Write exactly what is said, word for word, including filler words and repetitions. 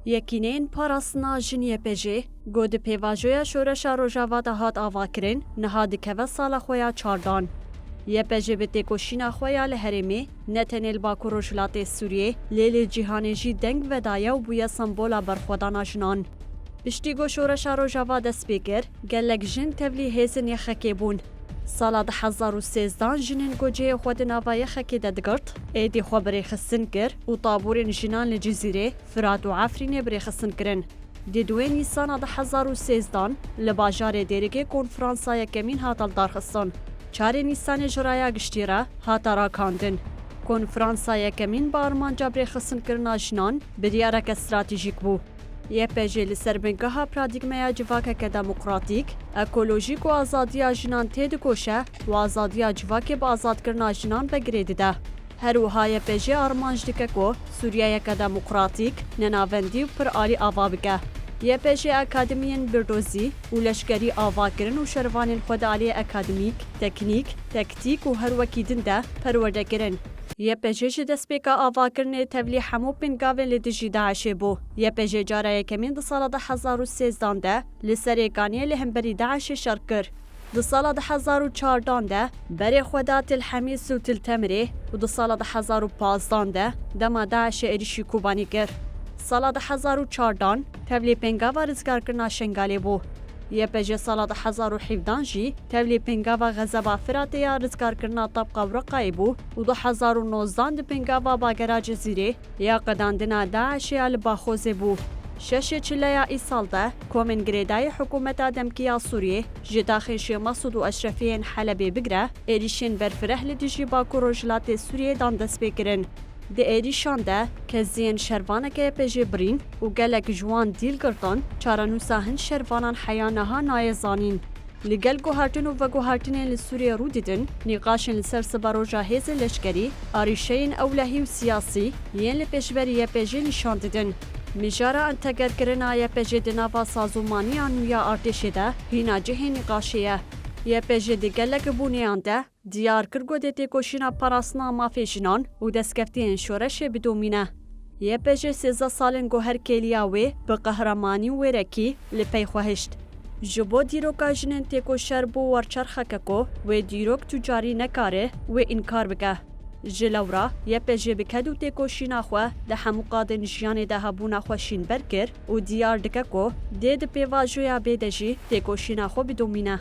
Yekîneyên Parastina Jin Y P J, ku di pêvajoya Şoreşa Rojava de hat avakirin, niha dikeve sala xwe ya çardan. Y P J bi têkoşîna xwe ya li herêmê, ne tenê li Bakur Rojhilatê Sûriyê, lê li cîhanê jî deng vedaye û bûye sembola berxwedana jinan. Piştî ku Şoreşa Rojava dest pê kir, gelek jin tevlî hêzên Y X K'ê bûn. Sala du hezar û sêzdan jinên ku cihê xwe di nava Y X K'ê de digirt, êdî xwe bi rêxistin kir û taborên jinan li Cizîrê, Firat û Efrînê bi rêxistin kirin. Di duê Nîsana du hezar û sêzdan li bajarê Dêrikê konferansa yekemîn hate lidarxistin. Çarê Nîsanê ji raya giştî re hate rakandin. Konferansa yekemîn bi armanca birêxistinkirina jinan biryareke stratejîk bû. Y P J li ser bingeha paradîgmeya civakeke demokratîk, ekolojîk û azadiya jinan têdikoşe û azadiya civakê bi azadkirina jinan ve girê dide. Her wiha Y P J armanc dike ku Sûriyeyeke demokratîk, nenavendî û piralî ava bike. Y P J akademiyên birdozî û leşkerî ava kirin û şervanên xwe di aliyê akademîk, teknîk, tektîk û her wekî din de perwerde kirin. Y P J ji destpêka avakirinê tevlî hemû pingavên li dijî DAIŞê bû. Y P J cara yekemîn di sala du hezar û sêzdan de li Serêkaniyê li hemberî DAIŞê şer kir. Di sala du hezar û çardan de berê xwe da Til Hemîs û Til Temirê û di sala du hezar û pazdan de dema DAIŞê êrîşî Kobanî kir. Sala du hezar û çardan tevlî pêngava rizgarkirina Şengalê bû. Y P J sala du hezar û hevdan jî tevlî pêngava Xezeba Firatê ya rizgarkirina Tabqa û Reqayê bû û du hezar û nozdan di pêngava bagera Cizîrê ya qedandina DAIŞê ya li Baxozê bû. Şeşê çileya îsal de komên girêdayî hikûmeta demkî ya Sûriyê ji taxên Şêx Mesûd û Eşrefiyên Helebê bigire êrîşên berfireh li dijî Bakur Rojhilatê Sûriyê dan destpêkirin. Di êrîşan de keziyên şervaneke Y P Jê birîn û gelek ji wan dîl girtin, çarenûsa hin şervanan heya niha nayê zanîn. Li gel guhertin û veguhertinên li Sûriyê rû didin, nîqaşên li ser siberoja hêzên leşkerî, arîşeyên ewlehî û siyasî yên li pêşberî Y P Jê nîşan didin. Mijara entegerkirina Y P Jê di nava sazûmaniya nû ya artêşê de hîna cihê nîqaşê ye. Y P J di gelek bûneyan de diyar kir ku dê têkoşîna parastina mafê jinan û destkeftiyên şoreşê bidomîne. Y P J sêzdeh salên ku her kêliya wê bi qehremanî û wêrekî li pey xwe hişt. Ji bo dîroka jinên têkoşer bû werçerxeke ku wê dîrok tu carî nekare wê înkar bike. Ji lewra Y P J bi ked û têkoşîna xwe di hemû qadên jiyanê de hebûna xwe şînber kir û diyar dike ku dê di pêvajoya bê de jî têkoşîna xwe bidomîne.